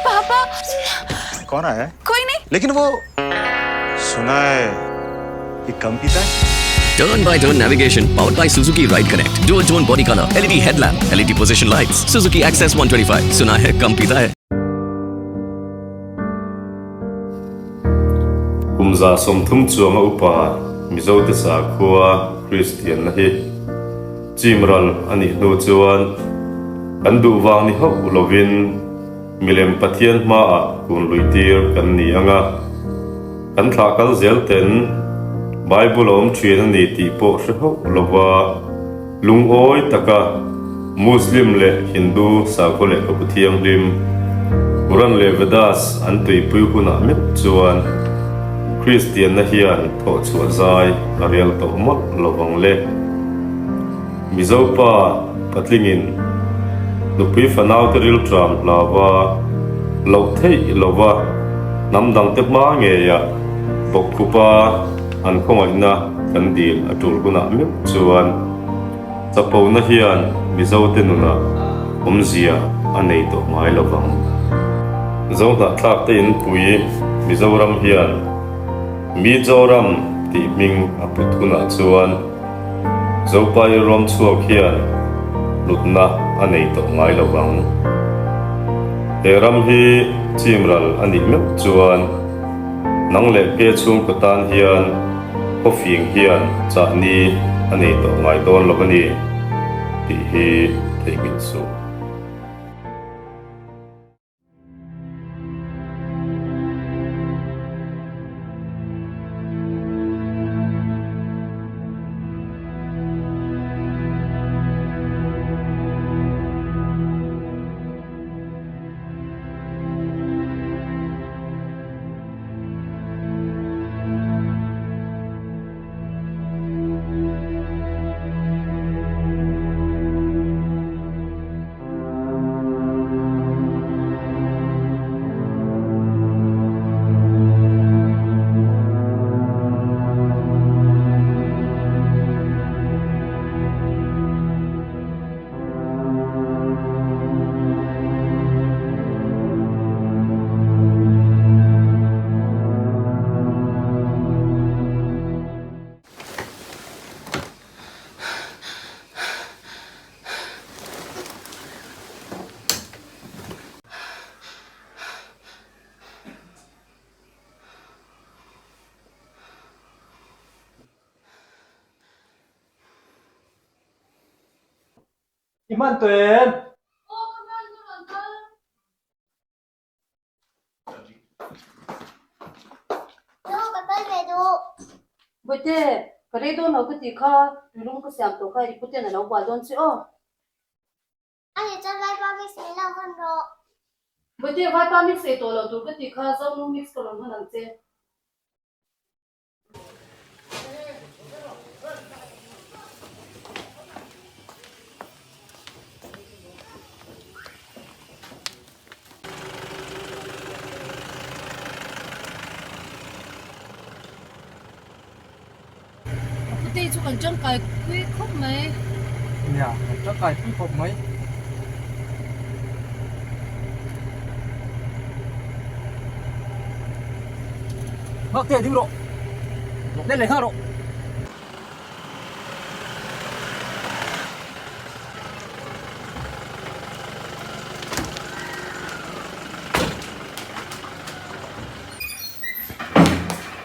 पापा कौन आया है कोई नहीं लेकिन वो सुना है कि कम पीता है Turn by turn navigation powered by Suzuki Ride Connect. Dual tone body color, LED headlamp, LED position lights. Suzuki Access 125. सुना है कम पीता है. Kum 30 chuanga upa Mizote sakhua Kristianna hi chimral a nih hnu chuan kan duh vang ni hauh lovin milem Pathian hmaah kun luihtir kan ni ang a, kan thlah kal zel ten Bible a awm thin a ni tih pawh hre hauh lova lungawi taka Muslim leh Hindu sakhua lehkhabu thianghlim Quran leh Vedas an tuipui hunah meuh chuan Kristianna hian thawhchhuah zai a rel tawh mawlh lovang le. Mizo pa patlingin nupui fanaute rilṭam hlauva loh theih lova hnam dangte hma ngeia bawkkhupa an khawngaihna kan dil a ṭul hunah meuh chuan chapona hian Mizote nunah awmzia a nei tawh ngai lovang. Zohnahthlakte inpui Mizoram hian Mizoram tih hming a put hunah chuan Zopa i rawm chhuak hian hlutna a nei tawh ngai lo vang. He ram hi chimral a nih meuh chuan nang leh ke chhungkaw tan hian khawfing hian chahni a nei tawh ngai dawn lo a ni tih hi theihnghilh suh. I hman tawh em? Aw ka hman ka rawn kal. Nu ka kal ve duh. Bawihte, ka rei dawn lo ka tih kha, tuilum ka siam tawh kha i puten a lo bual dawn che aw. A nih chuan vaipa mix min lo hawn rawh. Bawihte, vaipa mix ei tawh lo tur ka tih kha, Zonu mix ka rawn hawn ang che. A putei chu kan tangkai pui khawp mai. Nia, kan tangkai pui khawp mai. Nghak teh ding rawh. Let leh nghak rawh.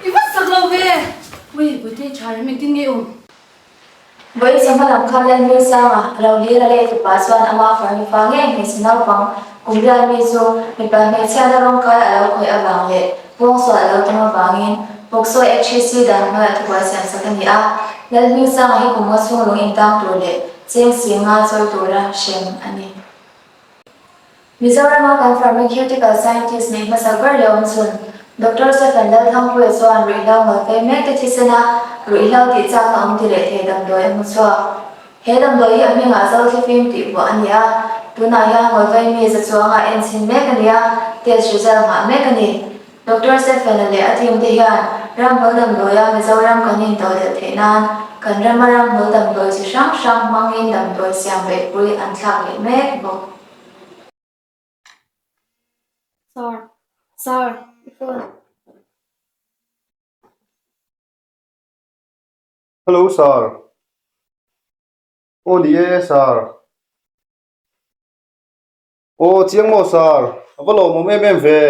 I va chak lo ve! Ui, Puitei tha em engtin nge awm? Vawi chhawma lam khan Lalhmilsanga a lo lir a leh tupa chuan ama farnu fa ngei hmeichhe naupang kum riat mi chu mipa hmeichhiatna rawngkai a lo khawih avang leh pawngsual a lo tum avangin POCSO Act HC dan hnuaiah thubuai siam sak a ni a. Lalhmilsanga hi kum nga chhung lung intang tur leh cheng singa chawi tura hrem a ni. Mizorama kan pharmaceutical scientist neih hmasa ber leh awm chhun, Doctor Stephen Lalthangpuia chuan ruihhlo ngalfei mekte thisena ruihhlo tih chakna awm ti leh thei damdawi a hmu chhuak. He damdawi hi a hmingah Zothlifim tih vuah a ni a, tunah hian ngawlvei mi za chuanga enchhin mek a ni a, test result nghah mek a ni. Doctor Stephen-a leh a team te hian ramhmul damdawia Mizoram kan intodelh theih nan kan rama ramhmul damdawi chi hrang hrang hmangin damdawi siam beihpui an thlak leh mek bawk. Sir, sir, i phone. Hello sir. Aw ni e sir. Aw chiang maw sir, a va lawmawm em em ve.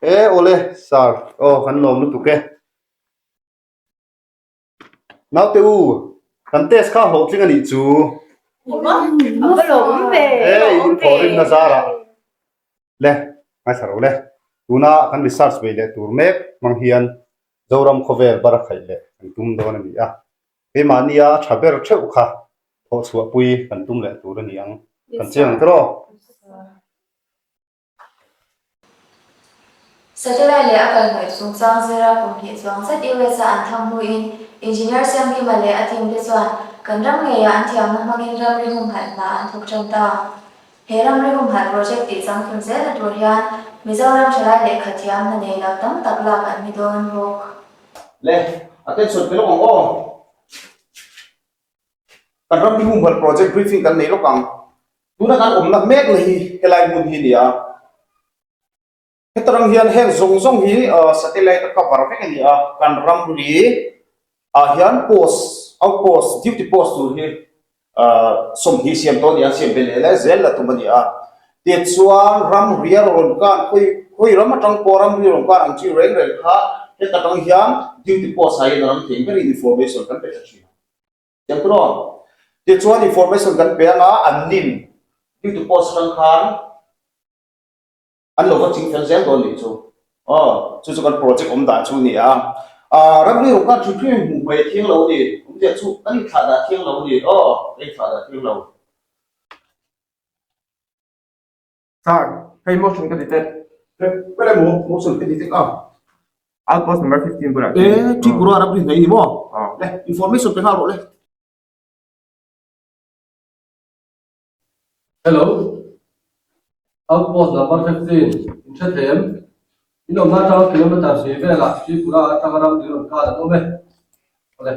E awle sir, aw kan lawm lutuk e. Naute u, kan test kha hlawhtling a nih chu. A va lawmawm ve. Ei, in thawhrimna zarah le ngaithla ro le. Tuna kan research bei leh tur mek hmang hian Zoram khawvel bar a khaih leh kan tum dawn a ni a. Keimahnia a tha ber theuh kha thawh chhuahpui kan tum leh tur a ni ang. Kan chiang ang tiraw? Satellite leh a kalhmeh chungchang zira kum hnih chuang zet US a an thang hnuin Engineer Siamkima leh a team te chuan kan ram ngeiah an thiamna hmangin ramri humhalh hna an thawk tan ta. He ramri humhalh project tih changtlun zelna tur hian Mizoram thalai lehkha thiam hna nei lo tam tak lak an ni dawn bawk. Le, attention pe lawk ang aw. Kan ramri humhalh project briefing kan nei lawk ang. Tuna kan awmna mek na hi helai hmun hi a ni a. Heta rang hian heng zawng zawng hi satellite a cover vek a ni a, kan ramri ah hian post, outpost, duty post tur hi 20 siam tawh a ni a, siam belh leh zel la tum a ni a. Tichuan ramri a rawn kan khawi khawi ram atang pawh ramri rawn kan ang chi reng reng kha heta tang hian duty post ah hian a ram thei berin information kan pe tha thin a. Tiang tur aw. Tichuan information kan pe anga an nin duty post atang khan an lo va ching fel zel dawn nih chu. Aw, chu chu kan project awm dan chu a ni a. Aaa ramri ho khan thil hrim hmuh hmai a thiang lo a ni. Awmzia chu kan inthlah dah thiang lo a ni. Aw, kan inthlah dah thiang lo. Sir, hei motion ka detect. Hei maw motion ka detect a. Outpost number 15 bulah. E, Tripura ramri hnai ni maw? Le, information pe nghal rawh le. Hello, Outpost number 15, in hre thei em? In awmna atanga kilometer hnih velah Tripura atanga ramri rawn kal an awm e. Awle.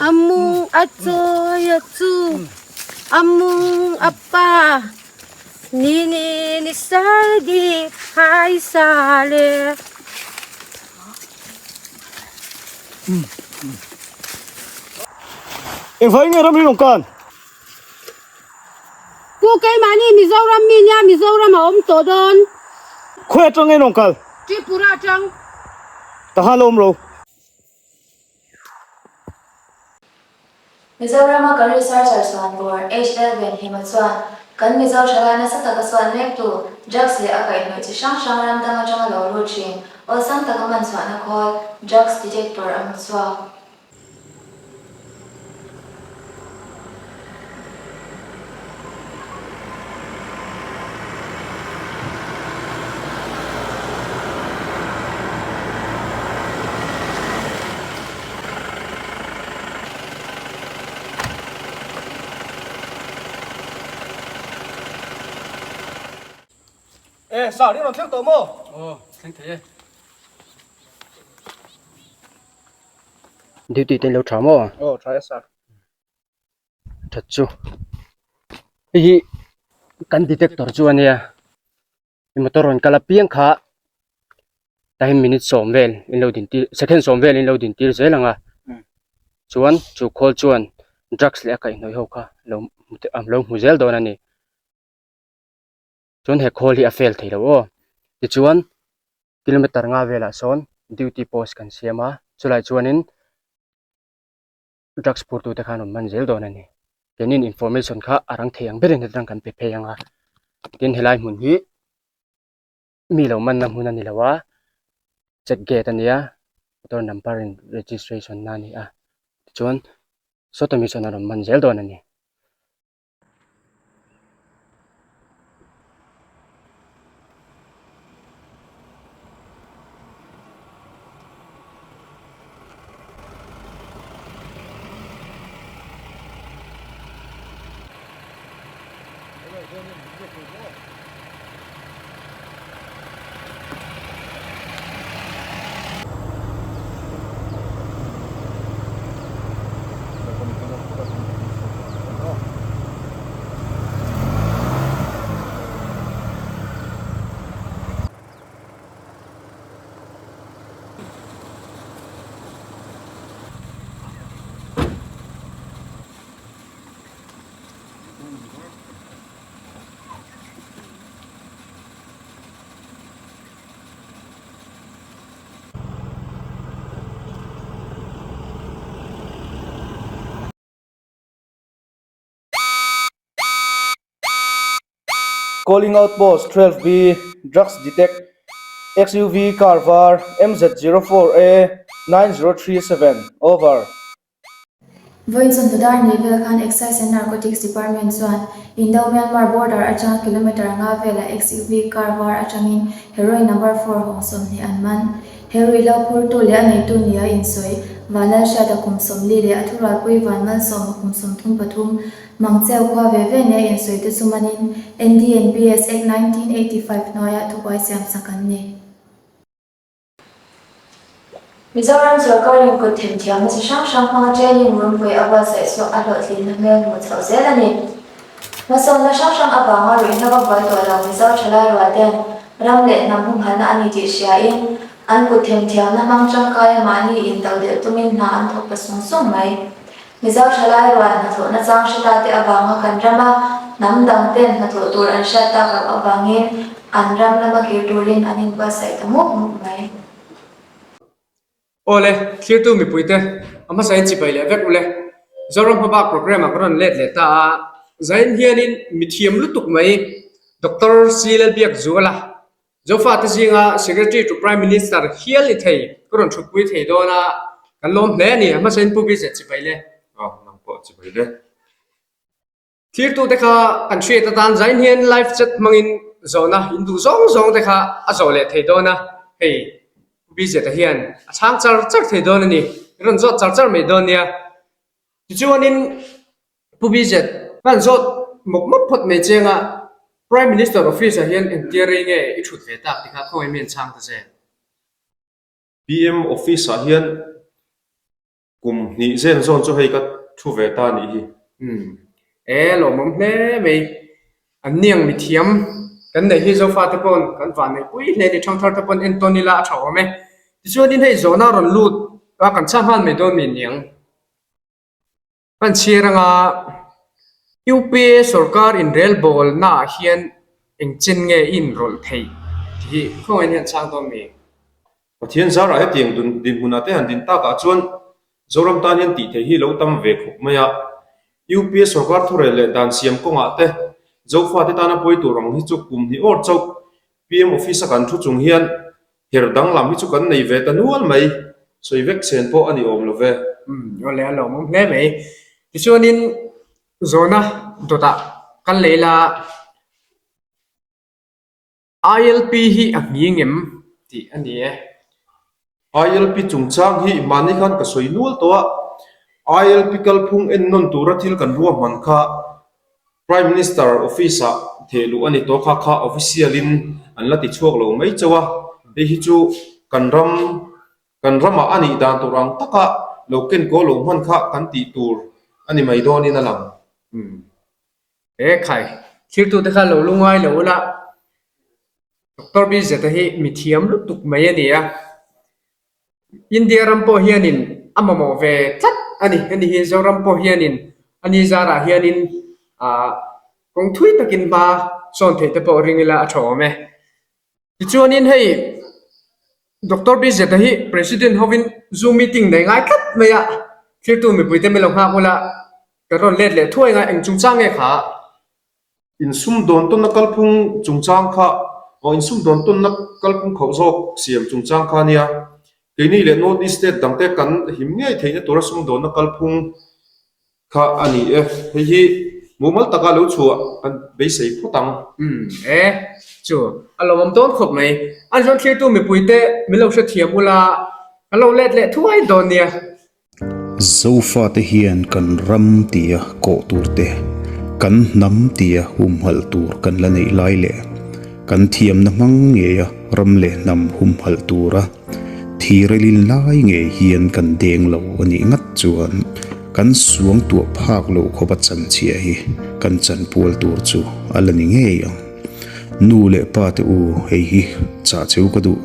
A mung a chawi a chu a mung a pa ni ni ni sardi hai sa le. Engvai nge ramri rawn kan? Pu keimahni Mizoram mi nia Mizoram a awm tawh dawn. Khawi atang nge rawn kal? Tripura atang. Ka hal awm lo. Mizorama kan researcher Suanbawr HL Venhima chuan kan Mizo thalai nasa taka suan mektu drugs leh a kaihhnawih chi hrang hrang ram dang atanga lo lut thin awlsam taka man chhuahna khawl drugs detector a hmu chhuak. E, sir, i rawn thleng tawh maw? Aw, thleng thei e. Duty te lo tha maw? Aw, tha e sir. That chu. Hei hi kan detector chu a nia. Motor rawn kal apiang kha time minute sawm vel in lo din tir second sawm vel in lo din tir zel ang a chuan chu khawl chuan drugs leh a kaihhnawih ho kha lo lo hmu zel dawn a ni chuan he khawl hi a fail thei lo aw tichuan kilometer nga velah sawn duty post kan siam a chulai chuanin. Drugs phurtute khan rawn man zel dawn a ni. Keinin information kha a rang thei ang berin heti rang kan pe phei ang a. Tin helai hmun hi mi lo manna hmun a ni lo a, check gate a nia, motor number in registration na a ni a. Tichuan sawta mi chuan a rawn man zel dawn a ni. Calling Outpost 12B, Drugs Detect, XUV Car var MZ04A 9037, Over. Vawiin chawhnu dar ni vel khan Excise and Narcotics Department chuan Indo-Myanmar border atanga kilometre nga velah XUV car var atangin heroin number four hawng 20 an man. He ruihhlo phurtu leh a neitu nia insawi Vanlalhriata kum 40 leh a thurualpui Vanmalsawma kum 33 Mangcheu khua ve ve nia insawi te chu manin NDNPS Act 1985 hnuaiah thubuai siamsak an ni. Mizoram sorkarin kut themthiamna chi hrang hrang hmanga training runpui a buatsaih chu a hlawhtlinna hmel hmuh chhoh zel a ni. Hmasawnna hrang hrang avanga ruihhlo a buai tawh lo Mizo thalai rual ten ram leh hnam humhalhna a ni tih hriain an kut themthiamna hmang tangkaia mahni intodelh tumin hna an thawk ta sung sung mai. Mizo thalai rual hnathawhna chang hre ta te avanga kan rama hnam dang ten hnathawh tur an hriat tak loh avangin an ram lama kir turin an inbuatsaih ta mup mup mai. Aw le, thlirtu mipuite, a hmasain chibai leh vek ule. Zoram hmabak programme ah ka rawn let leh ta a, zain hianin mithiam lutuk mai Doctor C Lalbiakzuala Zofate zinga Secretary to Prime Minister hial ni thei ka rawn thutpui thei dawn a, kan lawm hle a ni. A hmasain Pu Vijay chibai le. Aw, nang pawh chibai le. Thirtute kha kan hriat atan zain hian live chat hmangin zawhna in duh zawng zawng te kha a zawh leh thei dawn a, hei Pu Vijay-a hian a chhang char char thei dawn a ni. I rawn zawt char char mai dawn nia. Tichuanin Pu BZ, kan zawt mawp mawp phawt mai chiang a, Prime Minister Office ah hian engtia rei nge i thut ve tak ti kha khawngaih mi an chhang ta che? PM Office ah hian kum hnih zen zawn chu hei ka thu ve ta nih hi. Umm, e lawmawm hle mai. An niang mithiam kan neih hi Zofate pawn kan van neih pui hle ni, thangthar te pawn entawn ila a tha awm e. Tichuanin hei zawhna rawn lut a kan chhang nghal mai dawn mi niang. Kan chhiar anga UPA sorkar inrelbawlna ah hian eng chen nge i inrawlh theih tih hi khawngaih hian chhang dawn mi? Pathian zarah hetiang dinhmunah te han din takah chuan Zoram tan hian tih theih hi lo tam ve khawp mai a. UPA sorkar thurel leh dan siam kawngah te Zofate tana pawi tur ang hi chu kum hnih awr chauh PM office a kan thu chung hian Her danglam hi chu kan nei ve ta nual mai, sawi vek chen pawh a ni awm lo ve. Umm, aw le a lawmawm hle mai. Tichuanin zawhna dawtah kal leh ila ILP hi a nghing em tih a ni e. ILP chungchang hi mahni khan ka sawi nual tawh a, ILP kalphung ennawn tura thil kan ruahman kha Prime Minister Office-ah theh luh a ni tawh kha kha official-in an la ti chhuak lo mai chauh a, hei hi chu kan ram kan ramah a nih dan tur ang taka lo ken kaw lo hman kha kan tih tur a ni mai dawnin a lang. Umm. E khai, thirtute kha lo lungai lo ula, Doctor BZ-a hi mithiam lutuk mai a ni a. India ram pawh hianin a mamawh ve tlat a ni. Heni hi Zoram pawh hianin a ni zarah hianin ah kawng thui takin hma sawn theih te pawh ring ila a tha awm e. Tichuanin hei Doctor BZ-a hi President hovin Zoom meeting nei ngai tlat mai a, thirtu mipuite min lo nghak ula kan rawn let leh thuai ang a, eng chungchang nge kha? Insumdawn tawnna kalphung chungchang kha aw insumdawn tawnna kalphung khauh zawk siam chungchang kha ania. Keini leh North East State dangte kan him ngei theihna tura sumdawnna kalphung kha a ni e. Hei hi mumal taka lo chhuah kan beisei phawt ang. Umm e, chu a lawmawm dawn khawp mai. An rawn thlirtu mipuite min lo hrethiam ula kan lo let leh thuai dawn nia. Zofate hian kan ram tia kawh tur te, kan hnam tia humhalh tur kan la neih lai leh kan thiamna hmang ngeia ram leh hnam humhalh tura thirelin lai ngei hian kan deng lo a nih ngat chuan kan suang tuah phak loh khawpa chanchhia hi kan chanpual tur chu a la ni ngei ang. Nu leh pa te u hei hi chah cheu ka duh.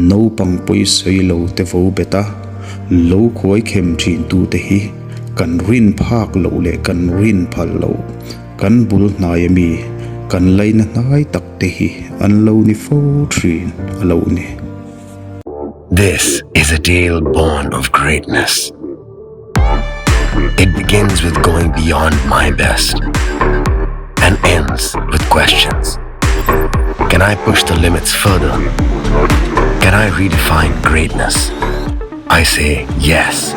Naupang pawisawi lo te vo bet a, lo khuai khem thin tu te hi kan rin phak loh leh kan rin phal loh, kan bul hnai ami kan laina hnai tak te hi an lo ni fo thin a lo ni. This is a tale born of greatness. It begins with going beyond my best. and ends with questions. Can I push the limits further? Can I redefine greatness? I say yes.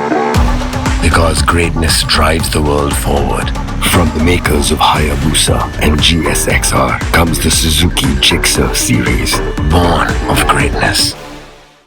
Because greatness drives the world forward. From the makers of Hayabusa and GSXR comes the Suzuki Gixxer series, born of greatness.